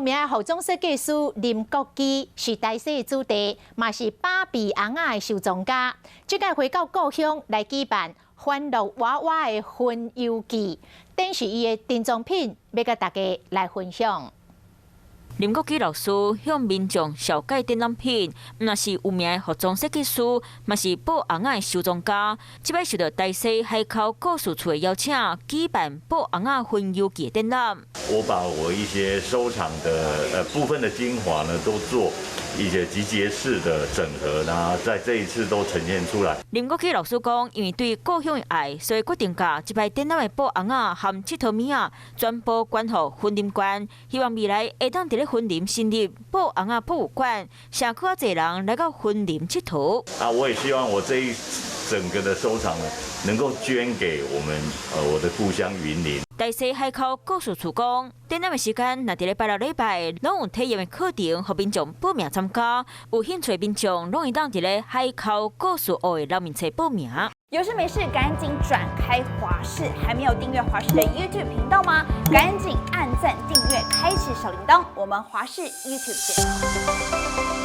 名的服裝設計師林國基是台西的子弟，嘛是芭比尪仔的收藏家。這擺回到故鄉來舉辦歡樂娃娃的魂遊記，展示伊的珍藏品，欲共大家來分享。林國基老師向民眾紹介展覽品，毋但是有名的服裝設計師，嘛是布尪仔的收藏家。這擺受到台西海口故事厝的邀請，舉辦布尪仔魂遊記的展覽。我把我一些收藏的部分的精華呢，都做一些集結式的整合，然後在這一次都呈現出來。林國基老師講，因為對故鄉的愛，所以決定共這擺展覽的布尪仔和𨑨迌物仔全部捐予雲林縣，希望未來會當佇咧雲林成立布尪仔博物館，吸閣較濟人來到雲林𨑨迌。啊，我也希望我這一整個的收藏呢，能夠捐給我們我的故鄉雲林。台西海口故事厝講，展覽的時間，若佇咧拜六禮拜，攏有體驗的課程，予民眾報名參加。有興趣的民眾，攏會當佇咧海口故事屋的留面冊報名。有事沒事，趕緊轉開華視，還沒有訂閱華視的 YouTube 頻道嗎？趕緊按讚、訂閱、開啟小鈴鐺，我們華視 YouTube 見。